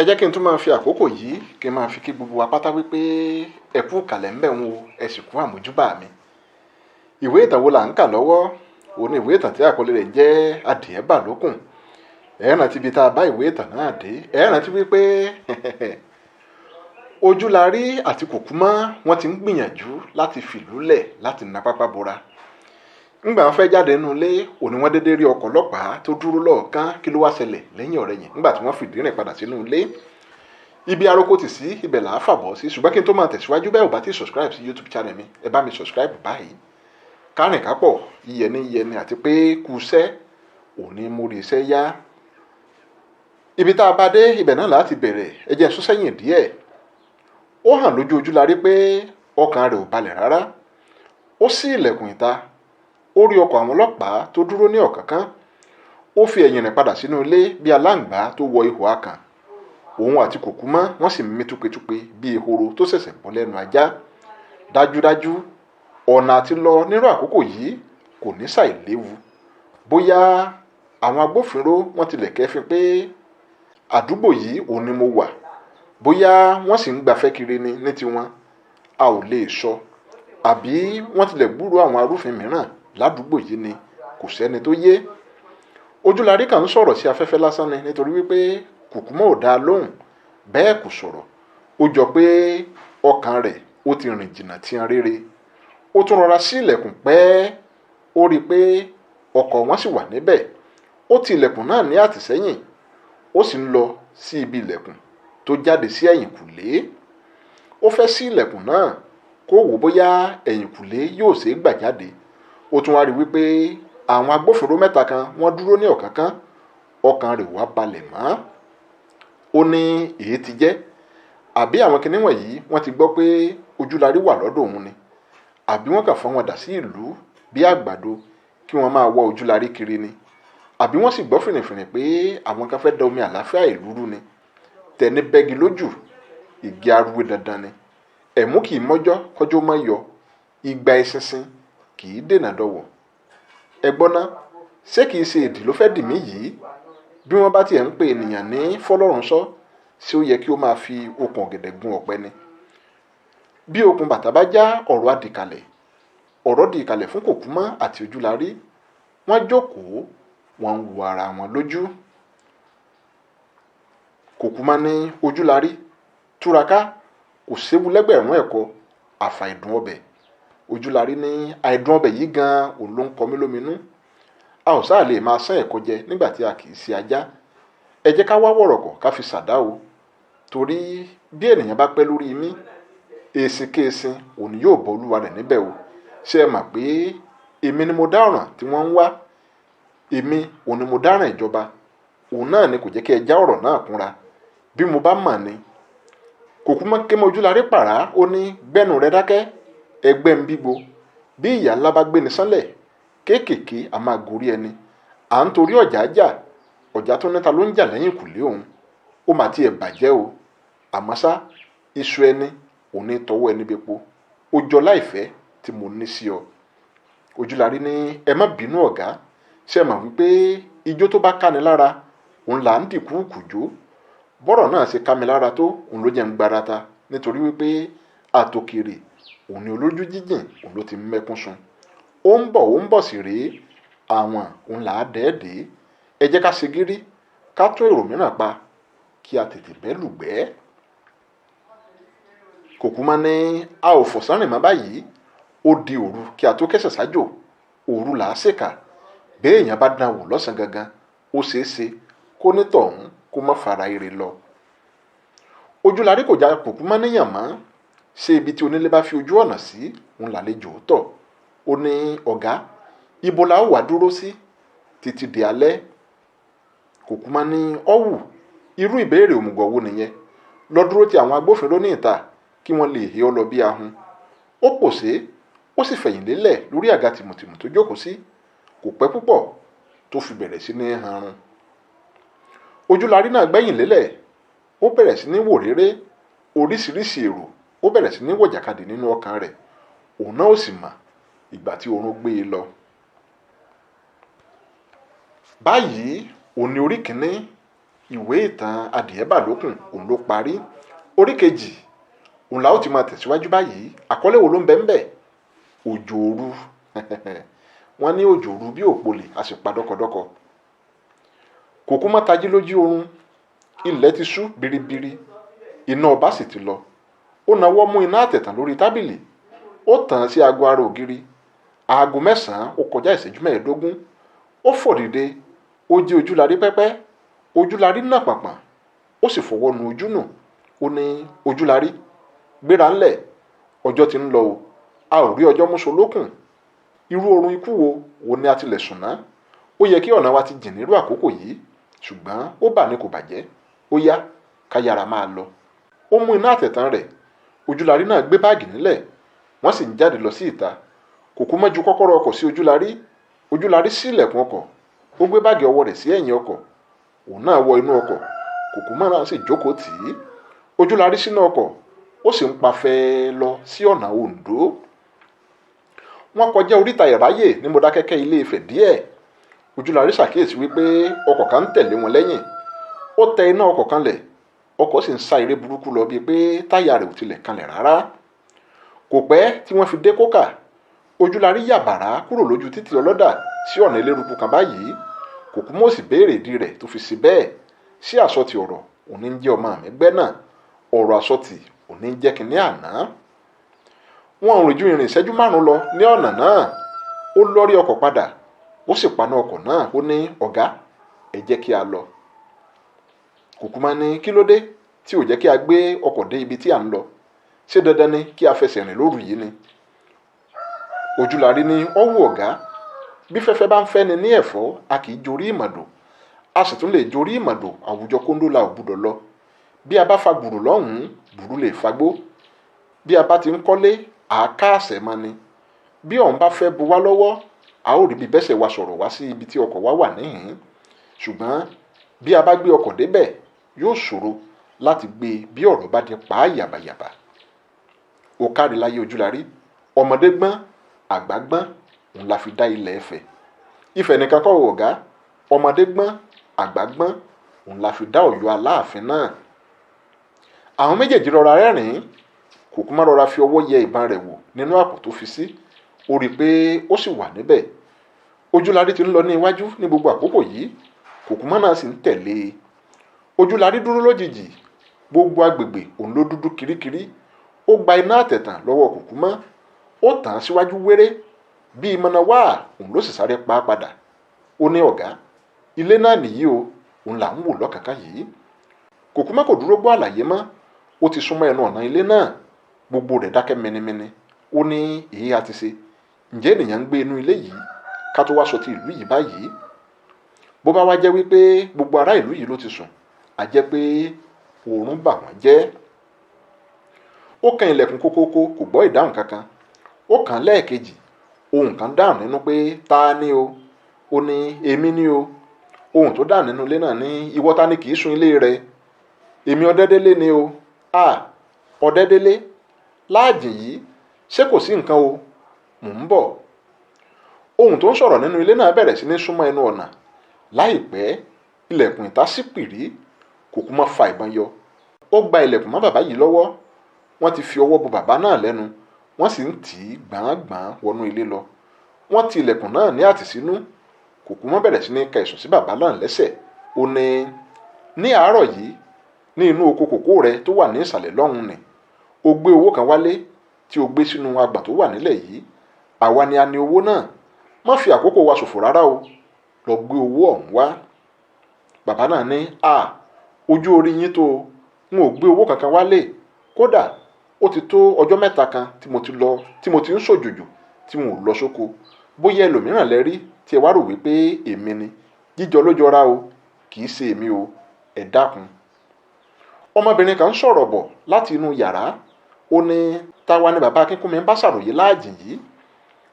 Ẹ jẹ́ kí n tún máa fi àkókò yìí kí n máa fi kí gbogbo wa pátá wípé ẹ kú kàlẹ̀ ńbẹ̀ ń wo, ẹ sì kú àmójúbà mi. Ìwé ìtàn wo là ń kà lọ́wọ́? Òun ni ìwé ìtàn tí àkọlé rẹ̀ jẹ́ Adìẹ Bà Lókùn. Ẹ rántí ibi tá a bá ìwé ìtàn náà dé. Ẹ rántí wípé Ojúlarí àti Kòkúmọ́ wọ́n ti ń gbìyànjú láti fìlú lẹ̀ láti na pápá bora. Ńgbà wọ́n fẹ́ jáde nínú ilé, òní wọ́n dédé rí ọkọ̀ ọlọ́pàá tó dúró lọ́ọ̀kán. Kí ló wá ṣẹlẹ̀ lẹ́yìn ọ̀rẹ́ yẹn nígbà tí wọ́n fìdí rìn padà sínú ilé? Ibi aroko tì sí ibẹ̀ là á fàbọ̀ sí. Ṣùgbọ́n kí n tó máa tẹ̀síwájú, bẹ́ẹ̀ ò bá ti subscribe sí YouTube channel mi, ẹ bá mi subscribe báyìí. Kárìn kápọ̀ yíyẹni yẹni àti pé kúṣẹ́ òní mórí iṣẹ́ yá. Ibi tá a bá dé ibẹ̀ náà láti bẹ̀rẹ̀. Ẹ jẹ́ n sún sẹ́yìn díẹ̀. Ó hàn lójú Ojúlarí pé ọkàn rẹ̀ ò balẹ̀ rárá. Ó ṣí ilẹ̀kùn ìta, ó rí ọkọ̀ àwọn ọlọ́pàá tó dúró ní ọ̀kánkán. Ó fi ẹ̀yìn rìn padà sínú ilé bí aláǹgbá tó wọ ihò akàn. Òun àti Kòkúmọ́ wọ́n sì mí túpetúpe bí ehoro tó ṣẹ̀ṣẹ̀ bọ́ lẹ́nu ajá. Dájúdájú ọ̀nà àti lọ nírú àkókò yìí kò ní ṣàìléwu. Bóyá àwọn agbófinró wọ́n tilẹ̀ kẹ́fín pé àdúgbò yìí òun ni mo wà, bóyá wọ́n sì ń gbafẹ́ kiri ni ní tiwọn, a ò lè sọ. Àbí wọ́n tilẹ̀ gbúròó àwọn arúfin mìíràn ládùúgbò yìí ni, kò sẹ́ni tó yé. Ojúlarí kàn ń sọ̀rọ̀ sí afẹ́fẹ́ lásán ni, nítorí wípé Kòkúmọ́ ò dá a lóhùn, bẹ́ẹ̀ kò sọ̀rọ̀. Ó jọ pé ọkàn rẹ̀ ó ti rìn jìnnà tían rere. Ó tún rọra sí ilẹ̀kùn pẹ́, ó rí i pé ọkọ̀ wọn sì wà níbẹ̀. Ó ti ilẹ̀kùn náà ní àtìsẹ́yìn, ó sì ń lọ sí ibi ilẹ̀kùn tó jáde sí ẹ̀yìnkùlé. Ó fẹ́ ṣí ilẹ̀kùn náà kó wò bóyá ẹ̀yìnkùlé yóò ṣe é gbà jáde. Ó tún wá rí wípé àwọn agbófinró mẹ́ta kan wọ́n dúró ní ọ̀kánkán. Ọkàn rẹ̀ wá balẹ̀ mọ́. Ó ní èyí ti jẹ́. Àbí àwọn kinní wọ̀nyí wọ́n ti gbọ́ pé Ojúlarí wà lọ́dọ̀ òun ni? Àbí wọ́n kàn fọ́n wọn dà sí ìlú bí àgbàdo kí wọ́n máa wọ́ Ojúlarí kiri ni? Àbí wọ́n sì gbọ́ fìrìfìrì pé àwọn kan fẹ́ da omi àlàáfíà ìlú rú ni? Tẹni bẹ́gi lójú, igi arúwé dandan ni. Ẹ̀mú kì í mọ́jọ́ kọ́jọ́ mọ́ yọ. Igba eṣinṣin kì í dènà dọ̀wọ̀. Ẹ gbọ́ ná, ṣé kìí ṣe èdì ló fẹ́ dì mí yìí? Bí wọ́n bá tiẹ̀ ń pe ènìyàn ní Fọlọ́runṣọ́, ṣé ó yẹ kí ó máa fi okùn ọ̀gẹ̀dẹ̀ gun ọ̀pẹ ni? Bí okùn bàtà bá já, ọ̀rọ̀ á di kalẹ̀. Ọ̀rọ̀ di ìkàlẹ̀ fún Kòkúmọ́ àti Ojúlarí. Wọ́n jókòó, wọ́n ń wo ara wọn lójú. Kòkúmọ́ ní Ojúlarí, túraká, kò séwu lẹ́gbẹ̀rún ẹ̀kọ, àfàìdùn ọbẹ̀. Ojúlarí ní àìdùn ọbẹ̀ yìí gan-an òun ló ń kọ mí lóminú. A ò sáà lè máa sán ẹ̀kọ jẹ nígbà tí a kì í ṣe ajá. Ẹ jẹ́ ká wá wọ̀rọ̀kọ̀ ká fi ṣàdá o. Torí bí ènìyàn bá pẹ́ lórí imí, èsìkéèsìn òun yóò bọ olúwa rẹ̀ níbẹ̀ o. Ṣé ẹ mọ̀ pé èmi ni mo dá ọ̀ràn tí wọ́n ń wá? Èmi òun ni mo dáràn ìjọba. Òun náà ni kò jẹ́ kí ẹ já ọ̀rọ̀ náà kúnra. Bí mo bá mọ̀ ni. Kòkúmọ́ ké mọ́ Ojúlarí pàrá, ó ní gbẹ́nu rẹ dákẹ́, ẹgbẹ́ ń bíbo. Bí ìyá ńlá bá gbéni sánlẹ̀, kéékèèké a máa gorí ẹni. À ń torí ọ̀já jà, ọ̀já tó níta ló ń jà lẹ́yìnkùlé òun. Ó mà tiẹ̀ bàjẹ́ o. Àmọ́ ṣá, iṣu ẹni òun ní tọwọ́ ẹni bepo. Ó jọ láìfẹ́ tí mo ní sí ọ. Ojúlarí ní ẹ má bínú ọ̀gá. Ṣé ẹ mọ̀ wípé ijó tó bá káni lára, òun là ń dìkúùkù jó. Bọ́rọ̀ náà ṣe ká mi lára tó, òun ló jẹ́ ń gbarata. Nítorí wípé àtòkèrè òun ni olójú jíjìn, òun ló ti mẹ́kún sun. Ó ń bọ̀ sì rèé, àwọn òun là á dẹ́ẹ̀dẹ́. Ẹ jẹ́ ká ṣe gírí, ká tún èrò mìíràn pa, kí a tètè bẹ́ lùgbẹ́. Kòkúmọ́ ní a ò fọ̀sán rìn mọ́ báyìí. Ó di òru kí a tó kẹ́sẹ̀ sájò. Òru là á ṣèkà. Béèyàn bá dán wò lọ́sàn gangan, ó ṣeé ṣe kó ní tọ̀hún kó má fara ire lọ. Ojúlarí kò já Kòkúmọ́ níyàn mọ́. Ṣé ibi tí onílé bá fi ojú ọ̀nà sí, òun làlejò ó tọ̀. Ó ní ọ̀gá, ibo la ó wá dúró sí títí di alẹ́? Kòkúmọ́ ní ọ̀wù, irú ìbéèrè òmùgọ̀ wo nìyẹn? Lọ dúró ti àwọn agbófinró ní ìta kí wọ́n lè he ọ lọ bí ahun. Ó pòṣé, ó sì fẹ̀yìn lélẹ̀ lórí àga tìmùtìmù tó jókòó sí. Kò pẹ́ púpọ̀ tó fi bẹ̀rẹ̀ sí ní hanrun. Ojúlarí náà gbẹ̀yìn lélẹ̀, ó bẹ̀rẹ̀ sí ní wò réré. Oríṣiríṣi èrò ó bẹ̀rẹ̀ sí ní wọ̀jàkadì nínú ọkàn rẹ̀. Òun náà ó sì mọ̀ ìgbà tí oorun gbé e lọ. Báyìí òun ni orí kìíní Ìwé ìtàn Adìẹ Bàlókùn òun ló parí. Orí kejì òun la ó ti máa tẹ̀síwájú báyìí. Àkọlé wo ló ń bẹ ń bẹ? Òjò òru. Wọ́n ní òjò òru bí òpolè, a sì pa dọ́kọdọ́kọ. Kòkúmọ́ tají lójú oorun. Ilẹ̀ ti ṣú biribiri, iná ọba sì ti lọ. Ó nawọ́ mú iná àtẹ̀tàn lórí tábìlì, ó tàn án sí aago ara ògiri. Aago 9:25. Ó fò dìde, ó jí Ojúlarí pẹ́pẹ́. Ojúlarí nà pàpàn, ó sì fọwọ́ nu ojú nù. Ó ní, Ojúlarí, gbéra ńlẹ̀, ọjọ́ ti ń lọ o, a ò rí ọjọ́ múṣo lókùn. Irú oorun ikú wo wo ni a tilẹ̀ sùn ná? Ó yẹ kí ọ̀nà wa ti jìn nírú àkókò yìí, ṣùgbọ́n ó bà ní kò bàjẹ́. Ó yá, ká yára máa lọ. Ó mú iná àtẹ̀tàn rẹ̀. Ojúlarí náà gbé báàgì nílẹ̀, wọ́n sì ń jáde lọ sí ìta. Kòkúmọ́ ju kọ́kọ́rọ́ ọkọ̀ sí Ojúlarí. Ojúlarí ṣí ilẹ̀kùn ọkọ̀, ó gbé báàgì ọwọ́ rẹ̀ sí ẹ̀yìn ọkọ̀. Òun náà wọ inú ọkọ̀, Kòkúmọ́ náà sì jókòó tì í. Ojúlarí sínú ọkọ̀, ó sì ń pa fẹ́ẹ́ lọ sí ọ̀nà Oǹdó. Wọ́n kọjá oríta Ìráyè ní Mọdákẹ́kẹ́ Ilé Ifẹ̀ díẹ̀. Ojúlarí ṣàkíyèsí wípé ọkọ̀ kan ń tẹ̀lé wọn lẹ́yìn. Ó tẹ iná ọkọ̀ kan lẹ̀, ọkọ̀ sì ń sá eré burúkú lọ bíi pé táyà rẹ̀ ò tilẹ̀ kanlẹ̀ rárá. Kò pẹ́ tí wọ́n fi dé Kókà. Ojúlarí yà bàrá kúrò lójú títì ọlọ́dà sí ọ̀nà eléruku kan báyìí. Kòkúmọ́ sì béèrè ìdí rẹ̀ tó fi ṣe bẹ́ẹ̀. Sí àsọtì ọ̀rọ̀ òní ń jẹ́ ọmọ mi gbẹ́ náà, ọ̀rọ̀ àsọtì òní ń jẹ́ kinní àná. Wọn ò rìn ju ìrìn ìṣẹ́jú 5 lọ ní ọ̀nà náà. Ó lọ́rí ọkọ̀ padà, ó sì paná ọkọ̀ náà. Ó ní, ọ̀gá, ẹ jẹ́ kí a lọ. Kòkúmọ́ ní, kí ló dé tí ò jẹ́ kí a gbé ọkọ̀ dé ibi tí à ń lọ? Ṣé dandan ni kí a fẹsẹ̀ rìn lóru yìí ni? Ojúlarí ní, ó wù ọ̀gá, bí fẹ́fẹ́ bá ń fẹ́ni ní ẹ̀fọ́, a kì í jorí ìmàdò, a sì tún lè jorí ìmàdò. Àwùjọ kóńdó la ò gbúdọ̀ lọ. Bí a bá fa gbùrù lọ́hùn-ún, gbùrù lè fagbó. Bí a bá ti ń kọ́lé, àáká àṣẹ mọ́ ni. Bí ọ̀hún bá fẹ́ bu wá lọ́wọ́, a ó rí bí bẹ́sẹ̀ wa sọ̀rọ̀ wá sí ibi tí ọkọ̀ wa wà níhìn-ín. Ṣùgbọ́n bí a bá gbé ọkọ̀ débẹ̀, yóò ṣòro láti gbé bí ọ̀rọ̀ bá di pa á yàbàyàbà. Ó kárí láyé Ojúlarí, ọmọdé gbọ́n, àgbà gbọ́n, òun la fi dá ilẹ̀ Ifẹ̀. Ifẹ̀ nìkan kọ́ ọ̀gá, ọmọdé gbọ́n, àgbà gbọ́n, òun la fi dá Ọ̀yọ́ Aláàfin náà. Àwọn méjèèjì rọra rẹ́rìn-ín. Kòkúmọ́ rọra fi ọwọ́ yẹ ìbọn rẹ̀ wò nínú àpò tó fi sí. Ó rí i pé ó sì wà níbẹ̀. Ojúlarí ti ń lọ ní iwájú ní gbogbo àkókò yìí. Kòkúmọ́ náà sì ń tẹ̀lé e. Ojúlarí dúró lójijì. Gbogbo agbègbè òun ló dúdú kirikiri. Ó gba iná àtẹ̀tàn lọ́wọ́ Kòkúmọ́, ó tàn án síwájú wéré bíi mọ̀nàwá, òun ló sì sáré pa á padà. Ó ní, ọ̀gá, ilé náà nìyí o, òun là ń wò lọ́kànkán yìí. Kòkúmọ́ kò dúró gbọ́ àlàyé mọ́. Ó ti súnmọ́ ẹnu ọ̀nà ilé náà. Gbogbo rẹ̀ dákẹ́ mẹnimẹni. Ó ní, èyí a ti ṣe. Ǹjẹ́ ènìyàn ń gbé inú ilé yìí ká tó wá sọ ti ìlú yìí báyìí? Bó bá wá jẹ́ wípé gbogbo ará ìlú yìí ló ti sùn, a jẹ́ pé oorun bà wọ́n jẹ́. Ó kan ilẹ̀kùn kókókó, kò gbọ́ ìdáhùn kankan. Ó kàn án lẹ́ẹ̀kejì. Ohùn kan dáhùn nínú pé, ta ni o? Ó ní, èmi ni o. Ohùn tó dáhùn nínú ilé náà ní, ìwọ ta ni kì í sun ilé rẹ? Èmi Ọ̀dẹ́délé ni o. À, Ọ̀dẹ́délé, láàjìn yìí, ṣé kò sí nǹkan o? Mò ń bọ̀. Ohùn tó ń sọ̀rọ̀ nínú ilé náà bẹ̀rẹ̀ sí ní súnmọ́ ẹnu ọ̀nà. Láìpẹ́, ilẹ̀kùn ìta ṣí pìrí. Kòkúmọ́ fa ìbọn yọ. Ó gba ilẹ̀kùn mọ́ bàbá yìí lọ́wọ́. Wọ́n ti fi ọwọ́ bo bàbá náà lẹ́nu, wọ́n sì ń tì í gbàngbàn wọnú ilé lọ. Wọ́n ti ilẹ̀kùn náà ní àtìsínú. Kòkúmọ́ bẹ̀rẹ̀ sí ní ka ẹ̀sùn sí bàbá náà lẹ́sẹ̀. Ó ní, ní àárọ̀ yìí, ní inú oko kòkó rẹ tó wà ní ìsàlẹ̀ lọ́hùn-ún ni, o gbé owó kan wálé tí o gbé sínú agbọ̀n tó wà nílẹ̀ yìí. Àwa ni a ní owó náà. Má fi àkókò wa ṣòfò rárá o. Lọ gbé owó ọ̀hún wá. Bàbá náà ní, à, ojú orí yín tó o, n ò gbé owó kankan wálé. Kódà ó ti tó ọjọ́ 3 kan tí mo ti lọ, tí mo ti ń ṣòjòjò, tí n ò lọ sóko. Bóyá ẹlòmíràn lẹ rí tí ẹ wá rò wípé èmi ni. Jíjọ ló jọra o, kì í ṣe èmi o, ẹ dákun. Ọmọbìnrin kan ń sọ̀rọ̀ bọ̀ láti inú yàrá. Ó ní, táwa ni bàbá Akínkúnmi ń bá ṣàròyé láàjìn yìí?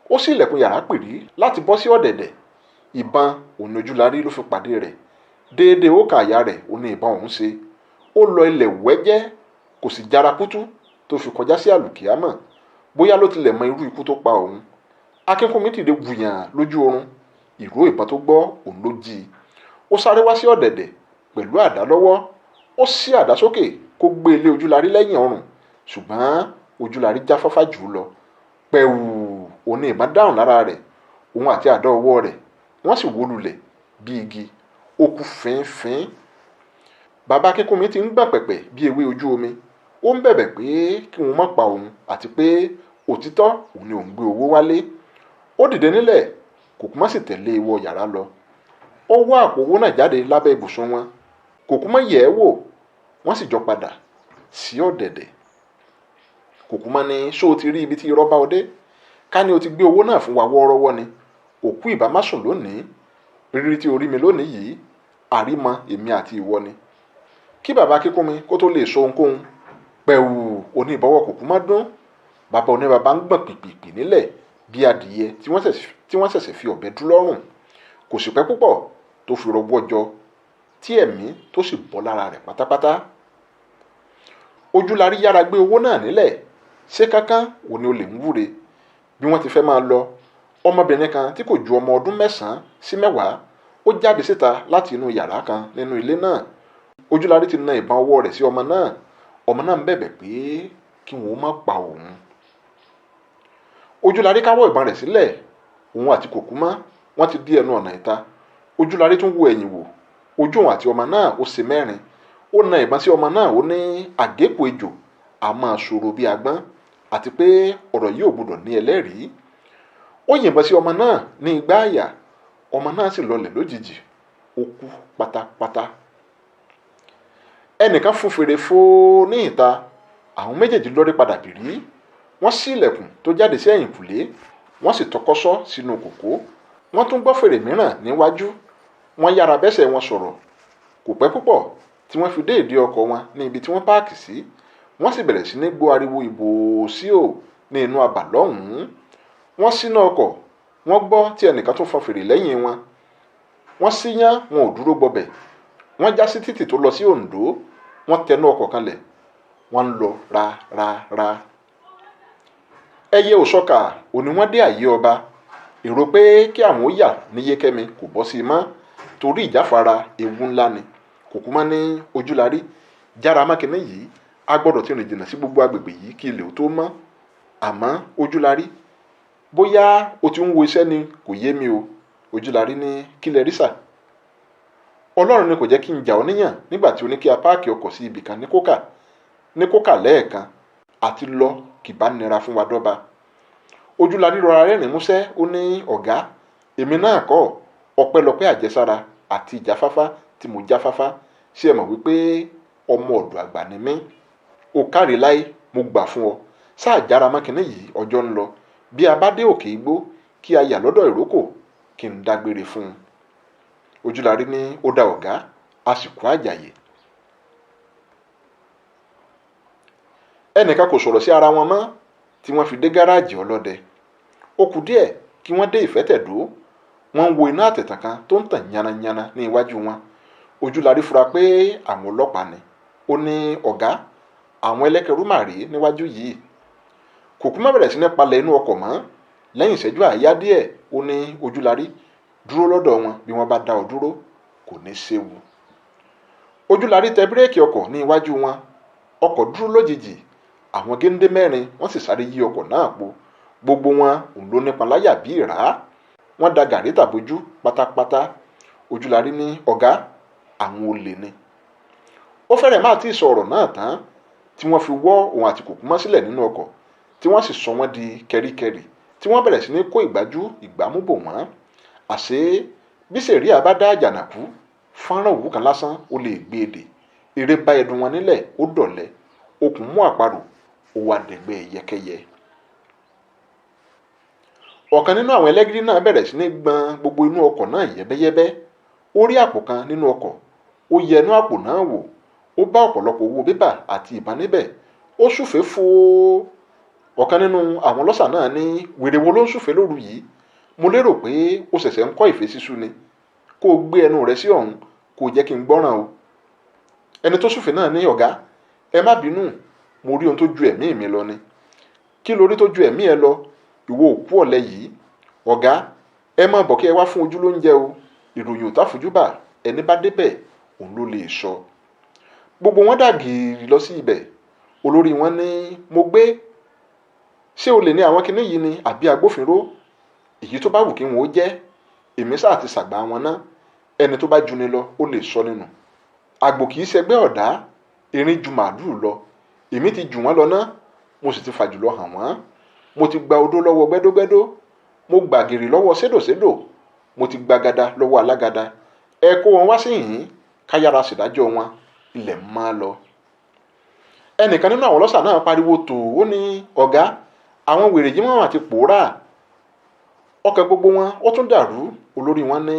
Ó ṣí ilẹ̀kùn yàrá pìrí láti bọ́ sí ọ̀dẹ̀dẹ̀. Ìbọn òun ní Ojúlarí ló fi pàdé rẹ̀. Déédéé ó ka àyà rẹ̀, ó ní ìbọn òun ṣe. Ó lọ ilẹ̀ wẹ́jẹ́, kò sì jára kútú tó fi kọjá sí àlùkìyámọ̀. Bóyá ló tilẹ̀ mọ irú ikú tó pa òun. Akínkúnmi dìde wùyàn lójú oorun. Ìró ìbọn tó gbọ́ òun ló jí i. Ó sáré wá sí ọ̀dẹ̀dẹ̀ Pẹ̀lú àdá lọ́wọ́, ó sí àdá sókè kó gbé ilé Ojúlarí lẹ́yìn ọrùn, ṣùgbọ́n Ojúlarí jáfáfá jù ú lọ. Pẹ̀wù òní ìbọn dáhùn lára rẹ̀, òun àti àdá ọwọ́ rẹ̀ wọ́n sì wó lulẹ̀ bí igi. Ó kú fínfín. Bàbá Akínkúnmi ti ń gbọ̀n pẹ̀pẹ̀ bí ewé ojú omi. Ó ń bẹ̀bẹ̀ pé kí wọ́n má pa òun àti pé òtítọ́ òun ni òun gbé owó wálé. Ó dìde nílẹ̀, Kòkúmọ́ sì tẹ̀lé e wọ yàrá lọ. Ó wá àpò owó náà jáde lábẹ́ ibùsùn wọn. Kòkúmọ́ yẹ̀ ẹ́ wò, wọ́n sì jọ padà sí ọ̀dẹ̀dẹ̀. Kòkúmọ́ ní, ṣó o ti rí ibi tí irọ́ bá ọ dé? Ká ní o ti gbé owó náà fún wa wọ́ọ́rọ́wọ́ ni. Òkú ìbá má sùn lónìí. Rírí tí o rí mi lónìí yìí, àrímọ èmi àti ìwọ ni. Kí bàbá Akínkúnmi kó tó lè sọ ohunkóhun, pẹ̀wù òní ìbọwọ́ Kòkúmọ́ dún. Bàbá oníbàbá ń gbọ̀n pìpìpì nílẹ̀ bí adìyẹ tí wọ́n ṣẹ̀ṣẹ̀ fi ọ̀bẹ dú lọ́rùn. Kò sì pẹ́ púpọ̀ tó fi rọwọ́ jọ tí ẹ̀mí tó sì bọ́ lára rẹ̀ pátápátá. Ojúlarí yára gbé owó náà nílẹ̀. Ṣé kánkán òní olè ń wúre? Bí wọ́n ti fẹ́ máa lọ, ọmọbìnrin kan tí kò ju ọmọ ọdún 9 sí 10 ó jáde síta láti inú yàrá kan nínú ilé náà. Ojúlarí ti na ìbọn ọwọ́ rẹ̀ sí ọmọ náà. Ọmọ náà ń bẹ̀bẹ̀ pé kí wọ́n má pa òun. Ojúlarí káwọ́ ìbọn rẹ̀ sílẹ̀. Òun àti Kòkúmọ́ wọ́n ti dé ẹnu ọ̀nà ìta. Ojúlarí tún wo ẹ̀yìn wò. Ojú òun àti ọmọ náà ó ṣe mẹ́rin. Ó na ìbọn sí ọmọ náà, ó ní àgékù ejò a máa ṣòro bí agbọ́n, àti pé ọ̀rọ̀ yìí ò gbọdọ̀ ní ẹlẹ́rìí. Ó yìnbọn sí ọmọ náà ní igbá àyà. Ọmọ náà sì lọlẹ̀ lójijì. Ó kú pátápátá. Ẹnìkan fún fèrè fó ní ìta. Àwọn méjèèjì lọ́rí padà bìrí. Wọ́n ṣí ilẹ̀kùn tó jáde sí ẹ̀yìnkùlé. Wọ́n sì tọkọ́sọ́ sínú kòkó. Wọ́n tún gbọ́ fèrè mìíràn níwájú. Wọ́n yára bẹ́sẹ̀ wọn sọ̀rọ̀. Kò pẹ́ púpọ̀ tí wọ́n fi dé ìdí ọkọ̀ wọn ní ibi tí wọ́n páàkì sí. Wọ́n sì bẹ̀rẹ̀ sí ní gbọ́ ariwo ìbò sí ò ní inú abà lọ́hùn-ún. Wọ́n ṣíná ọkọ̀. Wọ́n gbọ́ tí ẹnìkan tún fọn fèrè lẹ́yìn wọn. Wọ́n síyán, wọn ò dúró gbọbẹ̀. Wọ́n já sí títì tó lọ sí Oǹdó. Wọ́n tẹnu ọkọ̀ kanlẹ̀. Wọ́n ń lọ ra ra ra. Ẹyẹ òsọkà òní wọ́n dé àyè ọba. Èrò pé kí àwọn ó yà ní Yékẹ́mi kò bọ́ sí i mọ́ torí ìjáfara ewu ńlá ni. Kòkúmọ́ ní Ojúlarí, jára mákìnní yìí, a gbọ́dọ̀ ti rìn jìnnà sí gbogbo agbègbè yìí kí ilẹ̀ ó tó mọ́. Àmọ́ Ojúlarí, bóyá o ti ń wo iṣẹ́ ni kò yé mi o. Ojúlarí ní, kí lẹ rí sà? Ọlọ́run ni kò jẹ́ kí n jà ọ́ níyàn nígbà tí o ní kí a páàkì ọkọ̀ sí ibì kan ní kókà lẹ́ẹ̀kan àti lọ kì bá nira fún wa dọ́ba. Ojúlarí rọra rẹ́rìn músẹ́. Ó ní, ọ̀gá, èmi náà kọ́, ọpẹ́lọpẹ́ àjẹsára àti ìjáfáfá tí mo jáfáfá. Ṣé ẹ mọ̀ wípé ọmọ ọ̀dọ̀ àgbà ni mí? O káre láé, mo gbà fún ọ. Sáà jára mọ́kìnní yìí, ọjọ́ ń lọ. Bí a bá dé òkè igbó, kí a yà lọ́dọ̀ ìrókò kí n dágbére fún un. Ojúlarí ní, ó dá ọ̀gá, a sì kú àjàyè. Ẹnìkan kò sọ̀rọ̀ sí ara wọn mọ́ tí wọ́n fi dé gáràjì ọlọ́dẹ. Ó kù díẹ̀ kí wọ́n dé Ìfẹ́tẹ̀dó. Wọ́n ń wo iná àtẹ̀tàn kan tó ń tàn yánnayànna ní iwájú wọn. Ojúlarí fura pé àwọn ọlọ́pàá ni. Ó ní, ọ̀gá, àwọn ẹlẹ́kẹ̀rú mà rèé níwájú yìí. Kòkúmọ́ bẹ̀rẹ̀ sí ní palẹ̀ inú ọkọ̀ mọ́. Lẹ́yìn ìṣẹ́jú àáyá díẹ̀, ó ní, Ojúlarí, dúró lọ́dọ̀ wọn bí wọ́n bá dá ọ dúró, kò ní séwu. Ojúlarí tẹ bírèkì ọkọ̀ ní iwájú wọn. Ọkọ̀ dúró lójijì. Àwọn géńdé mẹ́rin wọ́n sì sáré yí ọkọ̀ náà po. Gbogbo wọn òun ló nípa láyà bí ìrá. Wọ́n da gàrí tàbójú pátápátá. Ojúlarí ní, ọ̀gá, àwọn olè ni. Ó fẹ́rẹ̀ má tí ì sọ ọ̀rọ̀ náà tán tí wọ́n fi wọ́ òun àti Kòkúmọ́ sílẹ̀ nínú ọkọ̀, tí wọ́n sì sọ wọ́n di kẹríkẹrí, tí wọ́n bẹ̀rẹ̀ sí ní kó ìgbájú ìgbámú bò wọ́n. Àṣé bí sẹ̀ríà bá dá àjànàkú, fọ́nrán òwú kan lásán ó lè gbé e dè. Eré bá ẹdun wọn nílẹ̀, ó dọ̀lẹ́. Okùn mú àparò, ó wá dẹ̀gbẹ́ yẹkẹyẹ. Ọ̀kan nínú àwọn ẹlẹ́gìrì náà bẹ̀rẹ̀ sí ní gbọn gbogbo inú ọkọ̀ náà yẹ́bẹ́yẹ́bẹ́. Ó rí àpò kan nínú ọkọ̀. Ó yẹ inú àpò náà wò. Ó bá ọ̀pọ̀lọpọ̀ owó bébà àti ìbọn níbẹ̀. Ó súfèé fòó. Ọ̀kan nínú àwọn ọlọ́ṣà náà ní, wèrè wo ló ń súfèé lóru yìí? Mo lérò pé ó ṣẹ̀ṣẹ̀ ń kọ́ ìfẹ́ sísú ni. Kó o gbé ẹnu rẹ sí ọ̀hún, kó o jẹ́ kí n gbọ́ràn o. Ẹni tó súfèé náà ní, ọ̀gá, ẹ má bínú, mo rí ohun tó ju ẹ̀mí mi lọ ni. Kí lo rí tó ju ẹ̀mí ẹ lọ? Ìwọ òkú ọ̀lẹ yìí. Ọ̀gá, ẹ má bọ̀ kí ẹ wá fún ojú lóúnjẹ o. Ìròyìn ò tá fojúbà, ẹni bá débẹ̀ òun ló lè sọ. Gbogbo wọn dà gìrì lọ sí ibẹ̀. Olórí wọn ní, mo gbé, ṣé olè ní àwọn kinní yìí ni àbí agbófinró? Èyí tó bá wù kí wọn ó jẹ́, èmi sáà ti ṣàgbà wọn ná. Ẹni tó bá juni lọ ó lè sọ nínú. Àgbò kì í ṣẹgbẹ́ ọ̀dá, erin ju màálùú lọ. Èmi ti jù wọ́n lọ ná, mo sì ti fàjùlọ hàn wọ́n. Mo ti gba odó lọ́wọ́ gbẹ́dógbẹ́dó, mo gbàgìrì lọ́wọ́ sédòsédò, mo ti gbagada lọ́wọ́ alágada. Ẹ kó wọn wá síhìn-ín ká yára ṣèdájọ́ wọn, ilẹ̀ máa lọ. Ẹnìkan nínú àwọn ọlọ́ṣà náà pariwo tò ó ní, ọ̀gá, àwọn wèrè yìí wọ́n àti pòórá. Ọkàn gbogbo wọn ó tún dàrú. Olórí wọn ní,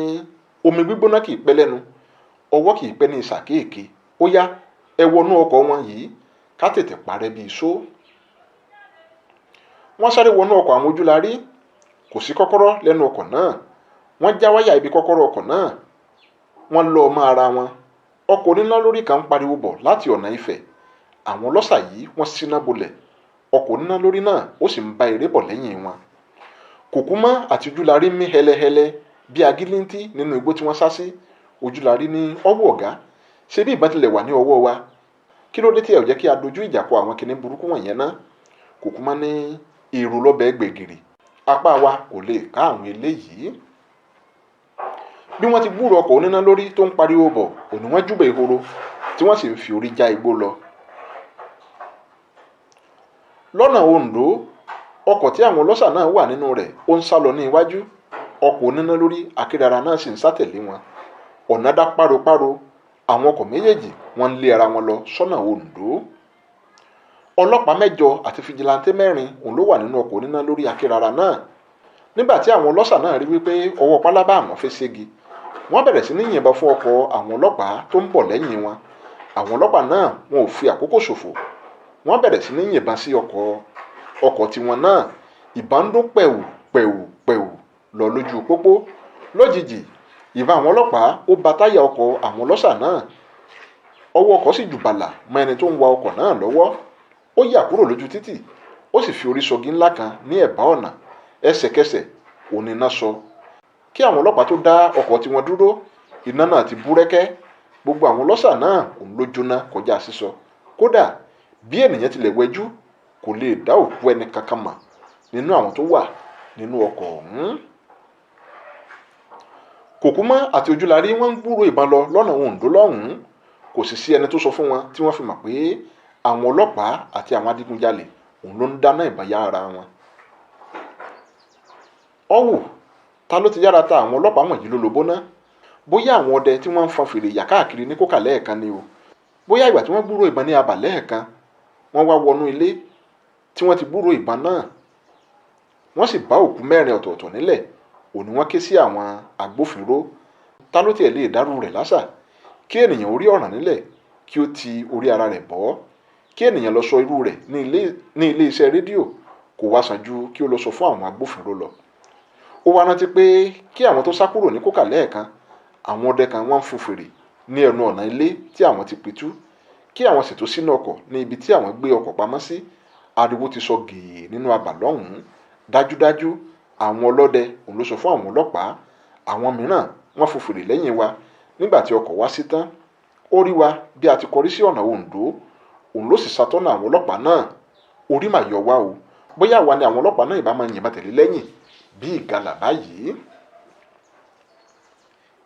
omi gbígbóná kì í pẹ́ lẹ́nu, ọwọ́ kì í pẹ́ ní ìsà kéèké. Ó yá, ẹ wọnú ọkọ̀ wọn yìí ká tètè parẹ́ bí iṣó. Wọ́n sáré wọnú ọkọ̀ àwọn Ojúlarí. Kò sí kọ́kọ́rọ́ lẹ́nu ọkọ̀ náà. Wọ́n já wáyà ibi kọ́kọ́rọ́ ọkọ̀ náà, wọ́n lọ ọmọ ara wọn. Ọkọ̀ oníná lórí kan ń pariwo bọ̀ láti ọ̀nà Ifẹ̀. Àwọn ọlọ́ṣà yìí wọ́n síná bolẹ̀. Ọkọ̀ oníná lórí náà ó sì ń bá eré bọ̀ lẹ́yìn wọn. Kòkúmọ́ àti Ojúlarí mí hẹlẹhẹlẹ bí agílíntí nínú igbó tí wọ́n sá sí. Ojúlarí ní, ọwọ́ ọ̀gá, ṣé bí ìbọn tilẹ̀ wà ní ọwọ́ wa? Kí ló dé tí ẹ ò jẹ́ kí a dojú ìjà kọ àwọn kinní burúkú wọ̀nyẹn ná? Kòkúmọ́ ní, èrò lọ́bẹ̀ gbẹ̀gìrì, apá wa kò lè ká àwọn eléyìí. Bí wọ́n ti gbúrò ọkọ̀ oníná lórí tó ń pariwo bọ̀, òní wọ́n júbà ehoro tí wọ́n sì ń fi orí já igbó lọ. Lọ́nà Oǹdó, ọkọ̀ tí àwọn ọlọ́ṣà náà wà nínú rẹ̀ ó ń sá lọ ní iwájú. Ọkọ̀ oníná lórí akérara náà sì ń sá tẹ̀lé wọn. Ọ̀nà dá páropáro, àwọn ọkọ̀ méjèèjì wọ́n ń lé ara wọn lọ sọ́nà Oǹdó. Ọlọ́pàá 8 àti fìjìláńtẹ́ 4 òun ló wà nínú ọkọ̀ oníná lórí akérara náà. Nígbà tí àwọn ọlọ́ṣà náà rí wípé ọwọ́ pálábá àwọn fẹ́ ségi, wọ́n bẹ̀rẹ̀ sí ní yìnbọn fún ọkọ̀ àwọn ọlọ́pàá tó ń bọ̀ lẹ́yìn wọn. Àwọn ọlọ́pàá náà wọn ò fi àkókò ṣòfò. Wọ́n bẹ̀rẹ̀ sí ní yìnbọn sí ọkọ̀ tiwọn náà. Ìbọn ń dún pẹ̀wù pẹ̀wù pẹ̀wù lọ lójú pópó. Lójijì, ìbọn àwọn ọlọ́pàá ó ba táyà ọkọ̀ àwọn ọlọ́ṣà náà. Ọwọ́ ọkọ̀ sì jù bàlà mọ́ ẹni tó ń wa ọkọ̀ náà lọ́wọ́. Ó yà kúrò lójú títì, ó sì fi orí sọgi ńlá kan ní ẹ̀bá ọ̀nà. Ẹsẹ̀kẹsẹ̀ òní iná sọ. Kí àwọn ọlọ́pàá tó dá ọkọ̀ tiwọn dúró, iná náà ti búrẹ́kẹ́. Gbogbo àwọn ọlọ́ṣà náà òun ló jóná kọjá sísọ. Kódà bí ènìyàn tilẹ̀ wẹjú, kò lè dá òkú ẹni kankan mọ̀ nínú àwọn tó wà nínú ọkọ̀ ọ̀hún. Kòkúmọ́ àti Ojúlarí wọ́n ń gbúrò ìbọn lọ lọ́nà Oǹdó lọ́hùn-ún. Kò sì sí ẹni tó sọ fún wọn tí wọ́n fi mọ̀ pé àwọn ọlọ́pàá àti àwọn adigunjalè òun ló ń dáná ìbọn yá ara wọn. Ọ̀wù, ta ló ti yára ta àwọn ọlọ́pàá wọ̀nyí lólobó ná? Bóyá àwọn ọdẹ tí wọ́n ń fọn fèrè yà káàkiri ní kókà lẹ́ẹ̀kan ni o. Bóyá ìgbà tí wọ́n gbúrò ìbọn ní abà lẹ́ẹ̀kan, wọ́n wá wọnú ilé tí wọ́n ti gbúrò ìbọn náà. Wọ́n sì bá òkú 4 ọ̀tọ̀ọ̀tọ̀ nílẹ̀. Òní wọ́n ké sí àwọn agbófinró. Ta ló tiẹ̀ lè dárú rẹ̀ lásà? Kí ènìyàn orí ọ̀ràn nílẹ̀ kí ó ti orí ara rẹ̀ bọ́. Kí ènìyàn lọ sọ irú rẹ̀ ní ilé iṣẹ́ rédíò kò wá sàn ju kí ó lọ sọ fún àwọn agbófinró lọ. Ó wá rántí pé kí àwọn tó sá kúrò ní kókà lẹ́ẹ̀kan, àwọn ọdẹ kan wọ́n ń fún fèrè ní ẹnu ọ̀nà ilé tí àwọn ti pitú. Kí àwọn sì tó sínú ọkọ̀ ní ibi tí àwọn gbé ọkọ̀ pamọ́ sí, ariwo ti sọ gèè nínú abà lọ́hùn-ún. Dájúdájú, àwọn ọlọ́dẹ òun ló sọ fún àwọn ọlọ́pàá. Àwọn mìíràn wọ́n fún fèrè lẹ́yìn wa nígbà tí ọkọ̀ wá sí tán. Ó rí wa bí a ti kọrí sí ọ̀nà Oǹdó, òun ló sì ṣàtọ́nà àwọn ọlọ́pàá náà. Orí mà yọ wá o. Bóyá àwa ni àwọn ọlọ́pàá náà ìbá máa yìnbọn tẹ̀lé lẹ́yìn bí ìgalà báyìí.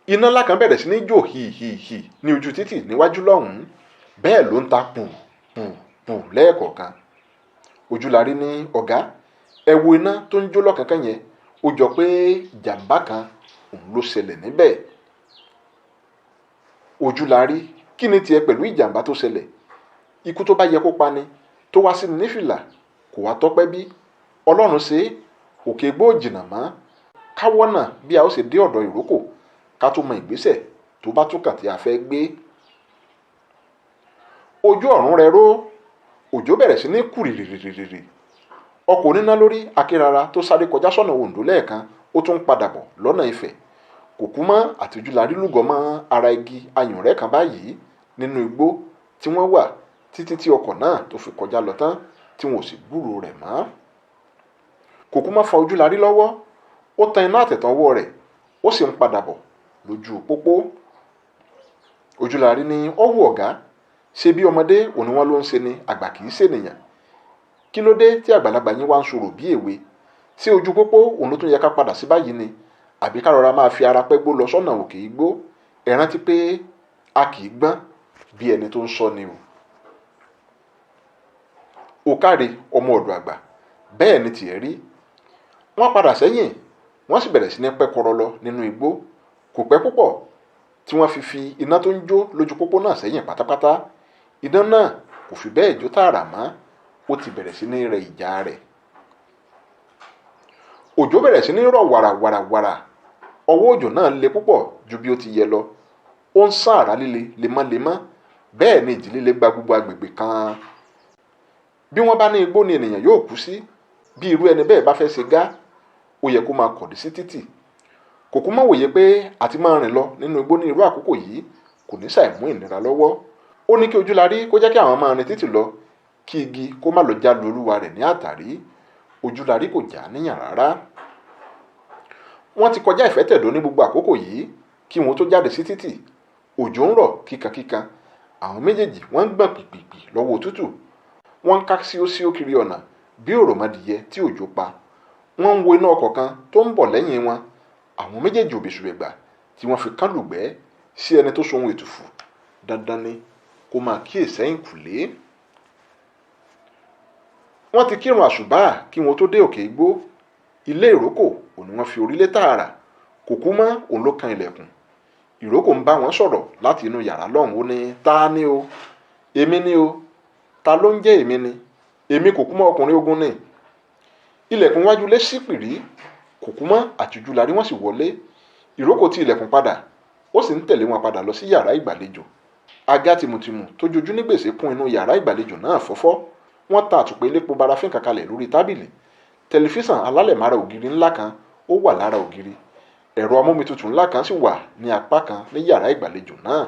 Iná ńlá kan bẹ̀rẹ̀ sí ní jó hìhìhì ní ojú títì níwájú lọ́hùn-ún. Bẹ́ẹ̀ ló ń ta pù pù pù lẹ́ẹ̀kọ̀ọ̀kan. Ojúlarí ní, ọ̀gá, ẹ wo iná tó ń jó lọ́kànkán yẹn, ó jọ pé ìjàmbá kan òun ló ṣẹlẹ̀ níbẹ̀. Ojúlarí, kí ni tiẹ̀ pẹ̀lú ìjàmbá tó ṣẹlẹ̀? Ikú tó bá yẹ kó pani, tó wá sí ní fìlà, kò wá tọ́pẹ́ bí? Ọlọ́run ṣe é, òkè igbó ò jìnnà mọ́. Káwọ́ náà bí a ó ṣe dé ọ̀dọ̀ ìrókò, ká tó mọ ìgbésẹ̀ tó bá tún kàn tí a fẹ́ gbé. Ojú ọ̀run rẹ ró, òjò bẹ̀rẹ̀ sí ní kù rìrìrìrì. Ọkọ̀ oníná lórí akérara tó sáré kọjá sọ́nà Oǹdó lẹ́ẹ̀kan, ó tún padà bọ̀ lọ́nà Ifẹ̀. Kòkúmọ́ àti Ojúlarí lúgọ mọ́ ara igi ayùnrẹ́ kan báyìí nínú igbó tí wọ́n wà títí tí ọkọ̀ náà tó fi kọjá lọ tán tí wọn ò sì gbúròó rẹ̀ mọ́. Kòkúmọ́ fa Ojúlarí lọ́wọ́, ó tan iná àtẹ̀tàn ọwọ́ rẹ̀, ó sì ń padà bọ̀ lójú pópó. Ojúlarí ní ọwọ́ ọ̀gá, ṣe bí ọmọdé òní wọn ló ń ṣe ni, àgbà kì í ṣènìyàn. Kí ló dé tí àgbàlagbà yín wá ń sọ̀rọ̀ bí èwe? Ṣé ojú pópó òun ló tún yẹ ká padà sí báyìí ni, àbí ká rọra máa fi ara pẹ́ gbó lọ sọ́nà òkè igbó? Ẹ rántí pé a kì í gbọ́n bí ẹni tó ń sọ ni o. Ó káre ọmọ ọ̀dọ̀ àgbà, bẹ́ẹ̀ ni tiẹ̀ rí. Wọ́n padà sẹ́yìn, wọ́n sì bẹ̀rẹ̀ sí ní pẹ́ kọrọ lọ nínú igbó. Kò pẹ́ púpọ̀ tí wọ́n fi fi iná tó ń jó lójú pópó náà sẹ́yìn pátápátá. Iná náà kò fi bẹ́ẹ̀ jó tààrà mọ́, ó ti bẹ̀rẹ̀ sí ní rẹ ìjà rẹ̀. Òjò bẹ̀rẹ̀ sí ní rọ̀ wàràwàràwàrà. Ọwọ́ òjò náà le púpọ̀ ju bí ó ti yẹ lọ. Ó ń sán àrá líle lemọ́lemọ́. Bẹ́ẹ̀ ni ìjì líle gba gbogbo agbègbè kan. Bí wọ́n bá ní igbó ni ènìyàn yóò kú sí, bí irú ẹni bẹ́ẹ̀ bá fẹ́ ṣe gá, ó yẹ kó máa kọ̀dí sí títì. Kò kú mọ́ wòye pé àti máa rìn lọ nínú igbó ní irú àkókò yìí kò ní ṣàì mú ìnira lọ́wọ́. Ó ní kí Ojúlarí kó jẹ́ kí àwọn máa rìn títì lọ, kí igi kó má lọ já lu olúwa rẹ̀ ní àtàrí. Ojúlarí kò já níyàn rárá. Wọ́n ti kọjá Ìfẹ́tẹ̀dó ní gbogbo àkókò yìí kí wọ́n tó jáde sí títì. Òjò ń rọ̀ kíkankíkan. Àwọn méjèèjì wọ́n ń gbọ̀n pìpìpì lọ́wọ́ òtútù. Wọ́n ń ká síósíó kiri ọ̀nà bí òròmọdìyẹ tí òjò pa. Wọ́n ń wo iná ọkọ̀ kan tó ń bọ̀ lẹ́yìn wọn. Àwọn méjèèjì òbèṣùbẹ̀gbà tí wọ́n fi kán lùgbẹ́ sí ẹni tó sohun ètùfù. Dandan ni kó máa kíyè sẹ́yìn kùlé. Wọ́n ti kírun àṣùbà kí wọ́n tó dé òkè igbó. Ilé ìrókò òní wọ́n fi orílẹ̀ tààrà. Kò kú mọ́ òun ló kan ilẹ̀kùn. Ìrókò ń bá wọn sọ̀rọ̀ láti inú yàrá lọ́hùn. Ó ní, ta ni o? Èmi ni o. Ta ló ń jẹ́ èmi ni? Èmi kò kú mọ́ ọkùnrin ogun ni. Ilẹ̀kùn wájú lé sí pìrí. Kò kú mọ́ àti Ojúlarí wọ́n sì wọlé. Ìrókò ti ilẹ̀kùn padà, ó sì ń tẹ̀lé wọn padà lọ sí yàrá ìgbàlejò. Àga tìmùtìmù tó jojú ní gbèsè kún inú yàrá ìgbàlejò náà fọ́fọ́. Wọ́n ta àtùpà elépo barafín kan kalẹ̀ lórí tábìlì. Tẹlifíṣàn alálẹ̀mára ògiri ńlá kan ó wà lára ògiri. Ẹ̀rọ amómitutù ńlá kan sì wà ní apá kan ní yàrá ìgbàlejò náà.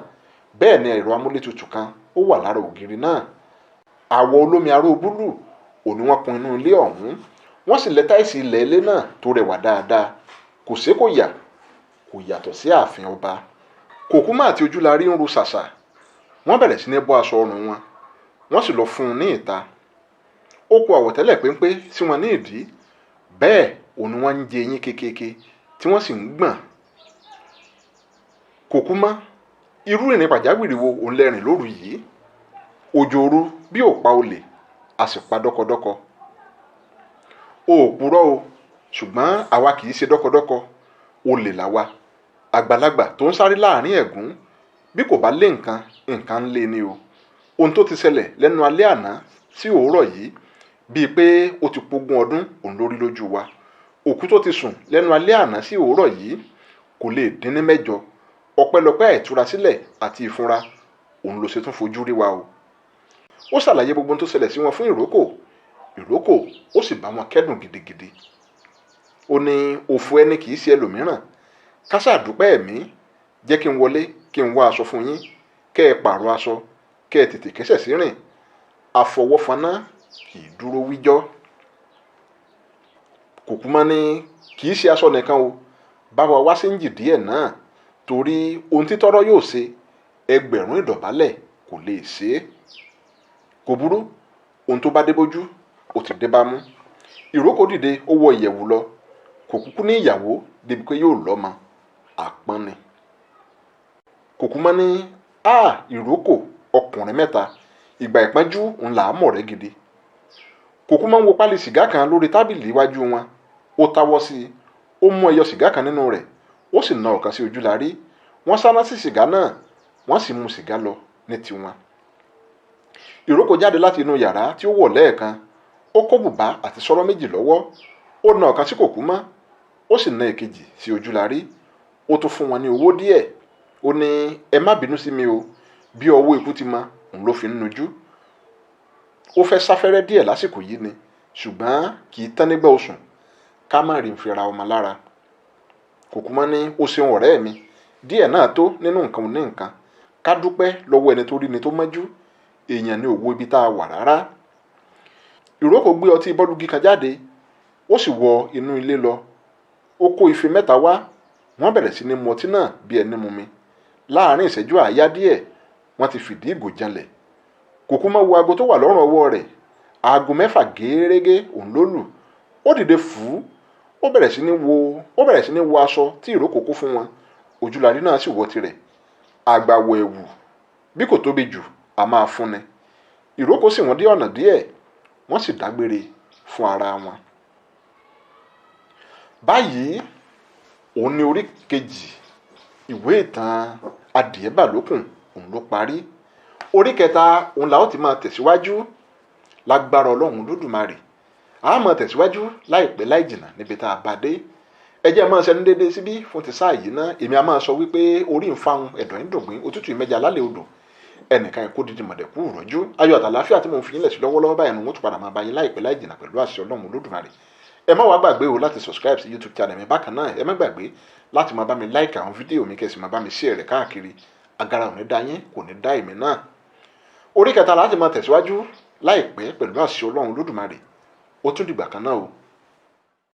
Bẹ́ẹ̀ ni ẹ̀rọ amúlétutù kan ó wà lára ògiri náà. Àwọ̀ olómi aró búlúù òní wọ́n kun inú ilé ọ̀hún. Wọ́n sì lẹ táìsì ilẹ̀ ilé náà tó rẹwà dáadáa. Kò sé kò yà, kò yàtọ̀ sí ààfin ọba. Kòkúmọ́ àti Ojúlarí ń ru ṣàṣà. Wọ́n bẹ̀rẹ̀ sí ní bọ́ aṣọ ọrùn wọn. Wọ́n sì lọ fún un ní ìta. Ó kó àwọ̀tẹ́lẹ̀ péńpé sí wọn ní ìdí. Bẹ́ẹ̀ òun ni wọ́n ń jẹ eyín kékeré tí wọ́n sì ń gbọ̀n. Kòkúmọ́, irú ìrìn pàjáwìrì wo òun lẹ́rìn lóru yìí? Òjò òru bí ò pa olè, a sì pa dọ́kọdọ́kọ. O ò purọ́ o, ṣùgbọ́n àwa kì í ṣe dọ́kọdọ́kọ, olè làwa. Àgbàlagbà tó ń sáré láàrin ẹ̀gún, bí kò bá lé nǹkan, nǹkan ń lé ni o. Ohun tó ti ṣẹlẹ̀ lẹ́nu alẹ́ àná sí òwúrọ̀ yìí, bíi pé ó ti pógún ọdún òun lórí lójú wa. Òkú tó ti sùn lẹ́nu alẹ́ àná sí òwúrọ̀ yìí kò lè dín ní mẹ́jọ. Ọpẹ́lọpẹ́ àìtura sílẹ̀ àti ìfunra òun ló ṣe tún fojú rí wa o. Ó ṣàlàyé gbogbo ohun tó ṣẹlẹ̀ sí wọn fún ìrókò. Ìrókò ó sì bá wọn kẹ́dùn gidigidi. Ó ní òfò ẹni kì í ṣe ẹlòmíràn. Ká ṣáà dúpẹ́ ẹ̀mí, jẹ́ kí n wọlé kí n wá aṣọ fún yín, kẹ́ ẹ pààrọ̀ aṣọ, kẹ́ ẹ tètè kẹ́sẹ̀ sí rìn. Àfọwọ́faná kì í dúró wíjọ́. Kòkúmọ́ ní kì í ṣe aṣọ nìkan o, bá wa wá sí ń jì díẹ̀ náà, torí ohun tí tọ́rọ́ yóò ṣe ẹgbẹ̀rún ìdọ̀bálẹ̀ kò lè ṣe é. Kò burú, ohun tó bá dé bójú, ó ti dé bá mú. Ìrókò dìde, ó wọ ìyẹ̀wù lọ. Kò kúkú ní ìyàwó débi pé yóò lọ́mọ. Àpọ́n ni. Kòkúmọ́ ní, á ìrókò ọkùnrin mẹ́ta, ìgbà ìpọ́njú ń là á mọ̀ rẹ́ gidi. Kòkúmọ́ ń wo pálí sìgá kan lórí tábìlì iwájú wọn. Ó táwọ́ sí i, ó mú ẹyọ sìgá kan nínú rẹ̀, ó sì na ọ̀kan sí Ojúlarí. Wọ́n sáná sí sìgá náà, wọ́n sì mu sìgá lọ ní tiwọn. Ìrókò jáde láti inú yàrá tí ó wọ̀ lẹ́ẹ̀kan. Ó kó bùbá àti sọ́rọ́ méjì lọ́wọ́. Ó na ọ̀kan sí Kòkúmọ́, ó sì na èkejì sí Ojúlarí. Ó tún fún wọn ní owó díẹ̀. Ó ní ẹ má bínú sí mi o, bí ọwọ́ ikú ti mọ, òun ló fi ń nujú. Ó fẹ́ sáfẹ́rẹ́ díẹ̀ lásìkò yìí ni, ṣùgbọ́n kì í tán nígbà oṣù. Ká má rí n fi ra ọmọ lára. Kòkúmọ́ ní ó ṣeun ọ̀rẹ́ mi, díẹ̀ náà tó nínú nǹkan oní nǹkan. Ká dúpẹ́ lọ́wọ́ ẹni tó rí ni tó mọ́jú. Èèyàn ní òwò ibi tá a wà rárá. Ìrókò gbé ọtí bọ́lúgí kan jáde, ó sì wọ inú ilé lọ. Ó kó ife mẹ́ta wá, wọ́n bẹ̀rẹ̀ sí ní mu ọtí náà bí ẹni mumi. Láàrin ìṣẹ́jú àáyá díẹ̀, wọ́n ti fìdí ìgò janlẹ̀. Kùkúmọ́ wo aago tó wà lọ́rùn ọwọ́ rẹ̀. Aago 6 gẹ́rẹ́gẹ́ òun ló lù. Ó dìde fùú, ó bẹ̀rẹ̀ sí ní wo aṣọ tí ìrókò kó fún wọn. Ojúlarí náà sì wọ tirẹ̀. Àgbàwọ̀ ẹ̀wù bí kò tóbi jù a máa fúnni. Ìrókò sì wọ́n dé ọ̀nà díẹ̀, wọ́n sì dágbére fún ara wọn. Báyìí òun ni orí kejì ìwé ìtàn Adìẹ Bàlókùn òun ló parí. Orí kẹta òun la ó ti máa tẹ̀síwájú lágbára Ọlọ́run Lódùmarè. A máa tẹ̀síwájú láìpẹ́ láì jìnnà níbi tá a bá dé. Ẹ jẹ́ máa ṣẹnu déédéé síbí fún ti sáà yìí ná. Èmi a máa sọ wípé orí ń fáwọn ẹ̀dọ̀ ń dògbìn, òtútù ìmẹ́ja lálẹ́ odò, ẹnìkan kó dídì mọ̀dẹ̀kú rọ́jú. Ayọ̀ àtàláfíà tí mò ń fi yín lẹ̀ sí lọ́wọ́lọ́wọ́ báyìí ni wọ́n tún padà máa bá yín láìpẹ́ láì jìnnà pẹ̀lú àṣẹ Ọlọ́run Olódùmarè. Ẹ má wá gbàgbé o láti subscribe sí YouTube channel mi. Bákan náà, ẹ má gbàgbé láti máa bá mi like àwọn fídíò mi, kẹ́ sì máa bá mi share rẹ̀ káàkiri. Agara ò ní dá yín, kò ní dá èmi náà. Orí kẹta láti máa tẹ̀síwájú láìpẹ́ pẹ̀lú àṣẹ Ọlọ́run Olódùmarè. Ó tún dìgbà kan náà o.